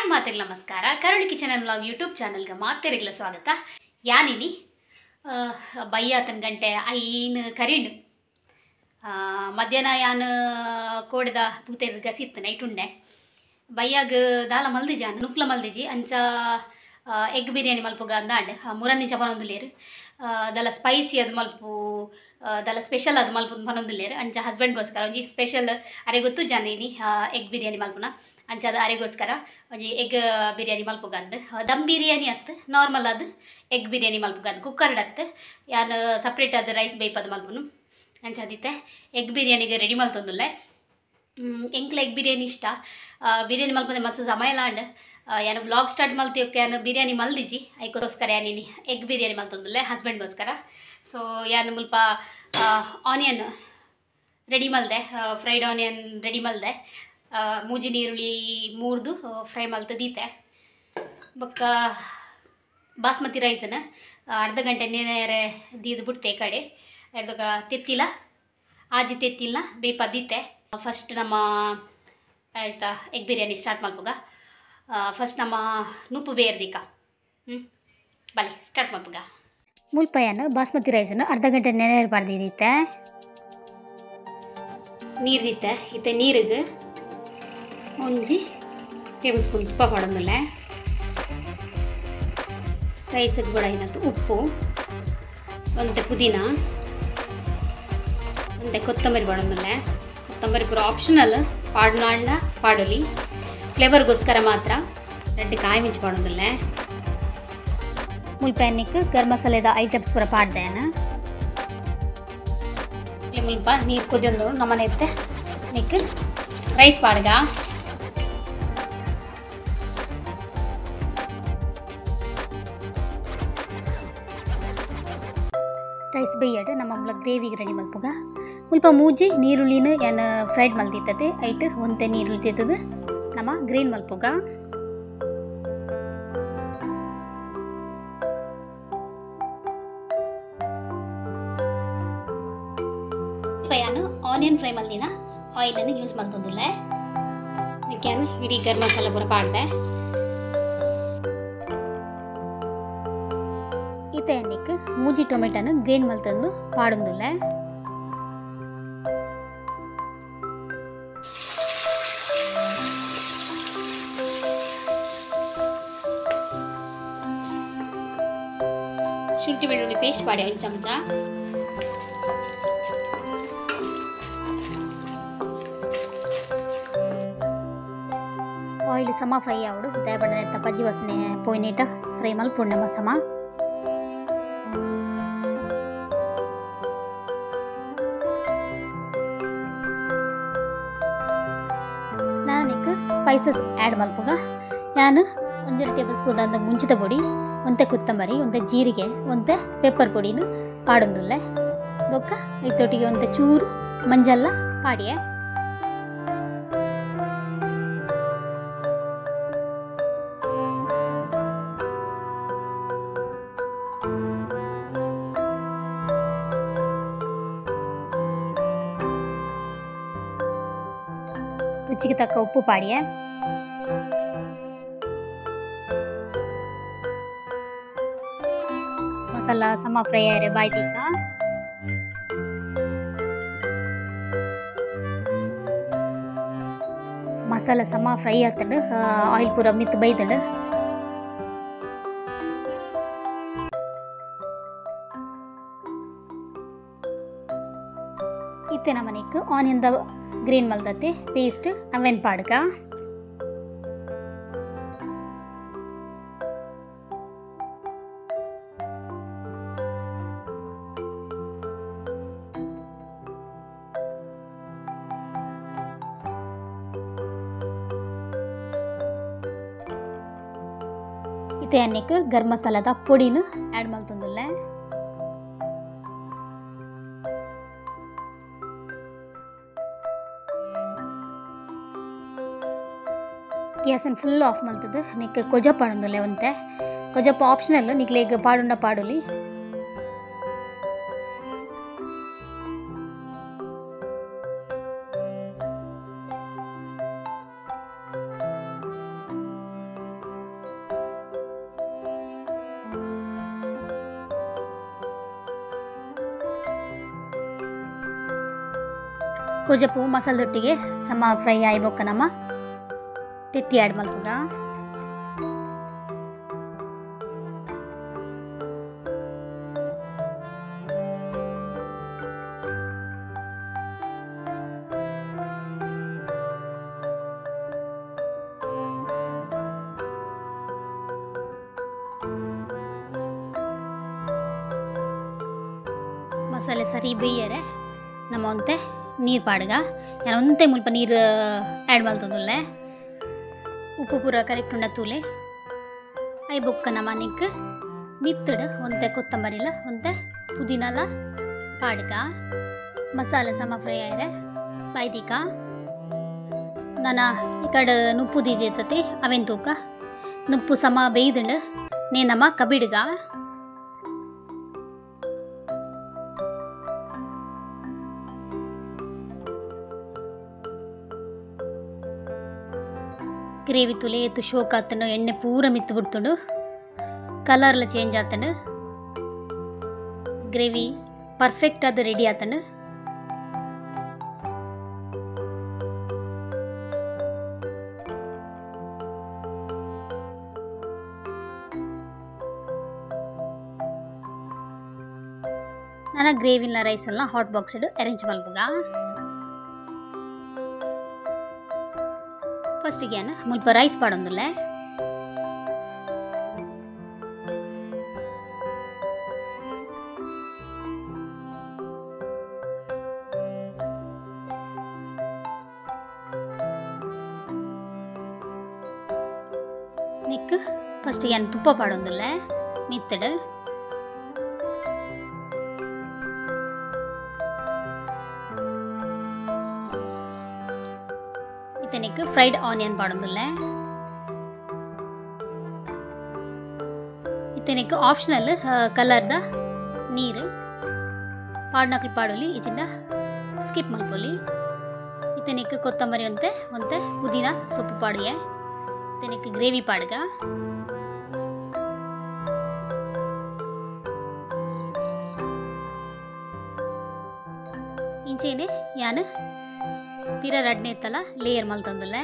Hi ಮಾತೆರ್ಲ ನಮಸ್ಕಾರ. ಕರುಳಿ kitchen ಅಂಡ್ vlog YouTube ಚಾನಲ್ಗೆ ಮಾತೆರಿಗ್ಲ ಸ್ವಾಗತ. ಯಾನಿನಿ ಬಯ್ಯಾತನ ಗಂಟೆ 5 ಕರಿಂಡು ಮಧ್ಯಾಹ್ನ ಯಾನ್ ಕೋಡೆದ ಪೂತೆದ ಗಸಿತ್ತು ನೈಟ್ ಉಂಡೆ ಬಯ್ಯಾಗ ದಾಲ ಮಲ್ದಿಜ ನುಪ್ಲ ಮಲ್ದಿಜಿ ಅಂಚ ಎಗ್ ಬಿರಿಯಾನಿ ಮಲ್ಪುಗ ಅಂದಾಂಡ್ ಮುರಂದಿಂಚ ಪನೊಂದುಲ್ಲೇರು ದಾಲ ಸ್ಪೈಸಿ ಅದು ಮಲ್ಪು ದಾಲ ಸ್ಪೆಷಲ್ ಅದು ಮಲ್ಪು ಪನೊಂದುಲ್ಲೇರು ಅಂಚ ಹಸ್ಬೆಂಡ್ಗೋಸ್ಕರ ಒಂಜಿ ಸ್ಪೆಷಲ್ ಅರೆ ಗೊತ್ತು ಜಾನ ಇನಿ ಎಗ್ ಬಿರಿಯಾನಿ ಮಲ್ಪುನ ಅಂಚ ಅದು ಅರೆಗೋಸ್ಕರ ಒಂಜಿ ಎಗ್ ಬಿರಿಯಾನಿ ಮಲ್ಪುಗ ಅಂದ್ ದಮ್ ಬಿರಿಯಾನಿ ಅತ್ತು ನಾರ್ಮಲ್ ಅದು ಎಗ್ ಬಿರಿಯಾನಿ ಮಲ್ಪುಗ ಅಂದ್ ಕುಕ್ಕರ್ಡ್ ಅತ್ತು ಯಾನ್ ಸಪ್ರೇಟ್ ಅದು ರೈಸ್ ಬೇಯ್ಪದು ಮಲ್ಪುನು ಅಂಚ ಅದಿತ್ತೆ ಎಗ್ ಬಿರಿಯಾನಿಗೆ ರೆಡಿ ಮಲ್ತೊಂದುಲ್ಲೆ. ಎಂಕ್ಲ ಎಗ್ ಬಿರಿಯಾನಿ ಇಷ್ಟ. ಬಿರಿಯಾನಿ ಮಲ್ಪಂದೆ ಮಸ್ತ್ ಸಮಯ ಲಾಂಡ್ ಯಾನು ಬ್ಲಾಗ್ ಸ್ಟಾರ್ಟ್ ಮಲ್ತಿಯೋಕೆ ಯಾನು ಬಿರಿಯಾನಿ ಮಲ್ದಿಜಿ ಐಕೋಸ್ಕರ ಯಾನಿನಿ ಎಗ್ ಬಿರಿಯಾನಿ ಮಲ್ತೊಂದುಲ್ಲೆ ಹಸ್ಬೆಂಡ್ಗೋಸ್ಕರ. ಸೊ ಯಾನು ಮುಲ್ಪ ಆನಿಯನ್ ರೆಡಿ ಮಲ್ದೆ, ಫ್ರೈಡ್ ಆನಿಯನ್ ರೆಡಿ ಮಲ್ದೆ, ಮೂಜಿ ನೀರುಳ್ಳಿ ಮೂರ್ದು ಫ್ರೈ ಮಲ್ತು ದೀತೆ. ಬೊಕ್ಕ ಬಾಸ್ಮತಿ ರೈಸನ್ನು ಅರ್ಧ ಗಂಟೆ ನೇರೆ ದೀದು ಬಿಡ್ತೆ ಕಡೆ ಅರ್ಧಕ ತೆತ್ತಿಲ್ಲ ಆಜಿ ತೆತ್ತಿಲ್ಲ ಬೇಪ ದೀತೆ. ಫಸ್ಟ್ ನಮ್ಮ ಆಯಿತಾ ಎಗ್ ಬಿರಿಯಾನಿ ಸ್ಟಾರ್ಟ್ ಮಲ್ಪುಗ. ಫಸ್ಟ್ ನಮ್ಮ ನುಪ್ಪು ಬೇರ್ದಿಕ್ಕ ಬಲೆ ಸ್ಟಾರ್ಟ್ ಮಲ್ಪುಗ. ಮುಲ್ಪಯಾನ ಬಾಸ್ಮತಿ ರೈಸನ್ನು ಅರ್ಧ ಗಂಟೆ ನೆನೆ ಬಾರ್ದಿದ್ದಿತ್ತೆ, ನೀರು ದಿತ್ತೆ. ಇತ್ತೆ ನೀರಿಗೆ ಒಂಜಿ ಟೇಬಲ್ ಸ್ಪೂನ್ ತುಪ್ಪ ಪಾಡೊಂದುಲ್ಲೆ. ರೈಸಿಗೆ ಕೂಡ ಏನತ್ತು ಉಪ್ಪು, ಒಂತೆ ಪುದೀನ, ಒಂತೆ ಕೊತ್ತಂಬರಿ ಪಾಡೊಂದುಲ್ಲೆ. ಕೊತ್ತಂಬರಿ ಪೂರ ಆಪ್ಷನಲ್, ಪಾಡುನಾಂಡ ಪಾಡೊಲಿ, ಫ್ಲೇವರ್ಗೋಸ್ಕರ ಮಾತ್ರ. 2 ಕಾಯಿ ಮಿಂಚು ಪಾಡೊಂದುಲ್ಲೆ. ಮುಲ್ಪಯಾನಿಕ್ ಗರಂ ಮಸಾಲೆದ ಐಟಮ್ಸ್ ಪೂರ ಪಾಡ್ದೇನ. ಮುಲ್ಪ ನೀರು ಕುದಿಯೊಂದು ನಮ್ಮನೆ ಇತ್ತೆ ನಿಕ್ ರೈಸ್ ಪಾಡ್ಗ. ರೈಸ್ ಬೇಯಡ್ ನಮ್ಮ ಮುಲ್ಲ ಗ್ರೇವಿಗೆ ರೆಡಿ ಮಲ್ಪುಗ. ಮುಲ್ಪ ಮೂಜಿ ನೀರುಳ್ಳಿನ ಯಾನ್ ಫ್ರೈಡ್ ಮಲ್ದಿತ್ತತೆ ಐಟ್ ಒಂತೆ ನೀರುಳ್ಳಿ ತಿತ್ತದು ನಮ್ಮ ಗ್ರೀನ್ ಮಲ್ಪುಗ. ಯಾನು ಆನಿಯನ್ ಫ್ರೈ ಮಲ್ದಿನ ಆಯಿಲನ್ನು ಯೂಸ್ ಮಲ್ತೊಂದುಲ್ಲೆ. ಯಾನು ಇಡೀ ಗರಂ ಮಸಾಲ ಪೂರ ಪಾಡ್ದೆ. ಇತ್ತೆ ಮೂಜಿ ಟೊಮೆಟೊನ ಗ್ರೇನ್ ಮಲ್ತಂದು ಪಾಡೊಂದುಲ್ಲೆ. ಶುಂಠಿ ಬೆಳ್ಳುಳ್ಳಿ ಪೇಸ್ಟ್ ಪಾಡಿ 1 ಚಮಚ. ಆಯಿಲ್ ಸಮ ಫ್ರೈ ಆವಡು ದಯಬಣ್ಣ ಪಜ್ಜಿ ವಾಸನೆ ಪೋಯಿನೇಟ ಫ್ರೈ ಮಲ್ಪುಂಡು ನಮ್ಮ ಸಮ. ನಾನಿಕ್ ಸ್ಪೈಸಸ್ ಆ್ಯಡ್ ಮಲ್ಪುಗ. ನಾನು 1.5 ಟೇಬಲ್ ಸ್ಪೂನ್ ಅಂದ ಮುಂಚಿತ ಪೊಡಿ, ಒಂತೆ ಕೊತ್ತಂಬರಿ, ಒಂತೆ ಜೀರಿಗೆ, ಒಂತೆ ಪೆಪ್ಪರ್ ಪೊಡಿನು ಪಾಡೊಂದುಲ್ಲೆ. ಬೊಕ್ಕ ಐತೊಟ್ಟಿಗೆ ಒಂತೆ ಚೂರು ಮಂಜಲ್ಲ ಪಾಡಿಯೆ. ರುಚಿಗೆ ತಕ್ಕ ಉಪ್ಪು ಪಾಡಿಯೆ. ಮಸಾಲ ಸಮ ಫ್ರೈ ಆಯ್ರೆ ಬಾಯ್ತಿಕ್ಕ. ಮಸಾಲ ಸಮ ಫ್ರೈ ಆತಂಡು ಆಯಿಲ್ ಪೂರ ಮಿತ್ತು ಬೈತಂಡು. ಇತ್ತೆ ನಮ್ಮನೆಕ್ ಆನಿಯನ್ the green ಮಲ್ದತ್ತೆ ಪೇಸ್ಟ್ ಅವೆನ್ ಪಾಡ್ಕ. ಇತ್ತೆ ಅನ್ನಕ್ಕೆ ಗರಂ ಮಸಾಲದ ಪೊಡಿನ ಆ್ಯಡ್ ಮಲ್ತೊಂದುಲ್ಲೆ. ಗ್ಯಾಸನ್ನು ಫುಲ್ ಆಫ್ ಮಲ್ತದ್ದು ನಿಕ್ ಕೊಜ ಪಾಡೊಂದುಲ್ಲೆ. ಒಂತೆ ಕೊಜಪ್ಪ ಆಪ್ಷನಲ್, ನಿಕ್ಲೇಗ್ ಪಾಡುಂಡ ಪಾಡೊಲಿ. ಕೊಜಪು ಮಸಾಲೆ ದೊಟ್ಟಿಗೆ ಸಮ ಫ್ರೈ ಆಯಿ ಬೊಕ್ಕ ನಮ್ಮ ತೆತ್ತಿ ಆ್ಯಡ್ ಮಲ್ಪುಗ. ಮಸಾಲೆ ಸರಿ ಬೇಯರೆ ನಮ್ಮ ಒಂತೆ ನೀರು ಪಾಡ್ಗ. ಯಾರು ಒಂತೆ ಮುಲ್ಪ ನೀರು ಆ್ಯಡ್ ಮಲ್ತೊಂದುಲ್ಲೆ. ಉಪ್ಪು ಪೂರ ಕರೆಕ್ಟ್ ಉಂಡ ತೂಲೆ. I ಬೊಕ್ಕ ನಮ್ಮ ನಿಕ್ ಮಿತ್ತಡು ಒಂತೆ ಕೊತ್ತಂಬರಿಲ ಒಂತೆ ಪುದೀನಲ ಪಾಡ್ಗ. ಮಸಾಲೆ ಸಮ ಫ್ರೈ ಆಯ್ರೆ ಬಾಯ್ದಿಕ. ನನ್ನ ಈ ಕಡೆ ನುಪ್ಪು ದೀದಿರ್ತತಿ ಅವೇನು ತೂಕ. ನುಪ್ಪು ಸಮ ಬೇಯ್ದುಂಡು ನೇ ನಮ್ಮ ಕಬಿಡ್ಗ. ಗ್ರೇವಿ ತುಲೆ ಎತ್ತು ಶೋಕ್ ಆತಂಡು, ಎಣ್ಣೆ ಪೂರ ಮಿತ್ತು ಬಿಡ್ತುಂಡು, ಕಲರ್ಲ ಚೇಂಜ್ ಆತಂಡು, ಗ್ರೇವಿ ಪರ್ಫೆಕ್ಟ್ ಅದು ರೆಡಿ ಆತಂಡು. ನಾನು ಗ್ರೇವಿನ ರೈಸ್ ಎಲ್ಲ ಹಾಟ್ ಬಾಕ್ಸ್ ಅರೇಂಜ್ ಮಲ್ಪುಗ. ಫಸ್ಟಿಗೆ ಮುಲ್ಪ ರೈಸ್ ಪಾಡೊಂದುಲ್ಲೆ. ನಿಕ್ ಫಸ್ಟಿಗೆ ತುಪ್ಪ ಪಾಡೊಂದುಲ್ಲೆ ಮಿತ್ತಡು. ಇತನಿಕ್ ಫ್ರೈಡ್ ಆನಿಯನ್ ಪಾಡೊಂದುಲ್ಲೆ. ಇತನಿಕ್ ಆಪ್ಷನಲ್ ಕಲರ್ದ ನೀರು ಪಾಡ್ನಕ್ಲು ಪಾಡೊಲಿ, ಇಜಿಂದ ಸ್ಕಿಪ್ ಮಲ್ಪೊಲಿ. ಇತನಿಕ್ ಕೊತ್ತಂಬರಿ ಒಂತೆ ಒಂತೆ ಪುದೀನ ಸೊಪ್ಪು ಪಾಡಿಗೆ. ಇತನಿಕ್ ಗ್ರೇವಿ ಪಾಡ್ಗ. ಇಂಚೇನೆ ಯಾನು ಪಿರ ರಡ್ನೆ ಇತ್ತಲ್ಲ ಲೇಯರ್ ಮಲ್ತೊಂದುಲ್ಲೆ.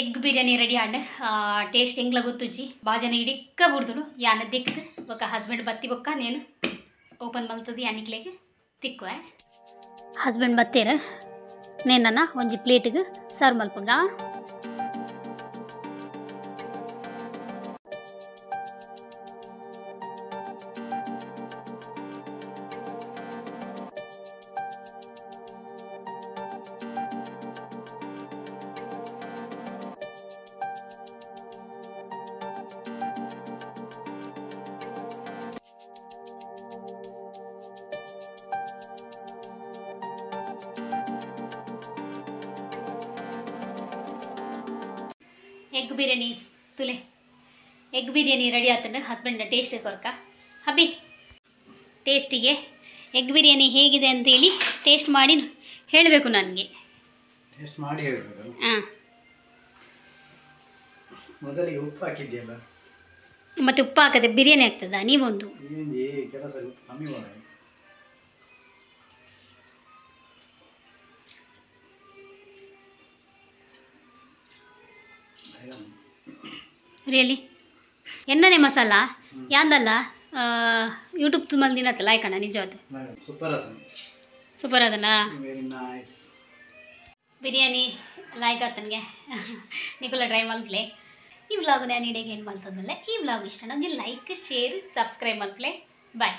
ಎಗ್ ಬಿರಿಯಾನಿ ರೆಡಿ ಆಂಡ್ ಟೇಸ್ಟ್ ಎಂಗ್ಲ ಗೊತ್ತುಜ್ಜಿ ಬಾಜನ ಇಡಿಕ್ಕ ಬುಡ್ದುನು ಯಾನ ದಿಕ್ಕು ಬೊಕ್ಕ ಹಸ್ಬೆಂಡ್ ಬತ್ತಿ ಬೊಕ್ಕ ನೇನು ಓಪನ್ ಮಲ್ತದು ಯಾನಿಕ್ಲೆಗ್ ತಿಕ್ಕುವೆ. ಹಸ್ಬೆಂಡ್ ಬತ್ತೇರ ನೇನನ್ನ ಒಂಜಿ ಪ್ಲೇಟ್ಗೆ ಸರ್ವ್ ಮಲ್ಪುಗ. ಎಗ್ ಬಿರಿಯಾನಿ ತುಲೆ ಎಗ್ ಬಿರಿಯಾನಿ ರೆಡಿ ಆತಂಡು. ಹಸ್ಬೆಂಡ್ನ ಟೇಸ್ಟ್ ಕೊರ್ಕ ಹಬಿ ಟೇಸ್ಟಿಗೆ ಎಗ್ ಬಿರಿಯಾನಿ ಹೇಗಿದೆ ಅಂತೇಳಿ ಟೇಸ್ಟ್ ಮಾಡಿ ಹೇಳಬೇಕು ನನಗೆ. ಟೇಸ್ಟ್ ಮಾಡಿ ಹೇಳಬೇಕು. ಹಾಂ, ಮೊದಲಿಗೆ ಉಪ್ಪು ಹಾಕಿದ್ಯಲ್ಲ, ಮತ್ತೆ ಉಪ್ಪು ಹಾಕದೆ ಬಿರಿಯಾನಿ ಆಗ್ತದಾ? ನೀವೊಂದು ಕೆಲಸ ಕಮ್ಮಿ ಮಾಡಿ. ರಿಯಲಿ ಎನ್ನನೆ ಮಸಾಲ ಯಾಂದಲ್ಲ ಯೂಟ್ಯೂಬ್ ತುಂಬ ದಿನತ್ತಲ್ಲ ಆಯ್ಕಣ ನಿಜವಾದ ಸೂಪರ್ ಆದ, ಸೂಪರ್ ಅದಲ್ಲ ವೆರಿ ನೈಸ್ ಬಿರಿಯಾನಿ ಲಾಯ್ಕ್ ಆತನಿಗೆ. ನಿಕುಲ ಟ್ರೈ ಮಲ್ಪ್ಲೆ. ಈ ವ್ಲಾಗ್ ನಾನು ಇಡೀ ಏನು ಮಲ್ತದಲ್ಲ. ಈ ವ್ಲಾಗ್ ಇಷ್ಟ ನನಗೆ ಲೈಕ್ ಶೇರ್ ಸಬ್ಸ್ಕ್ರೈಬ್ ಮಲ್ಪ್ಲೆ. ಬಾಯ್.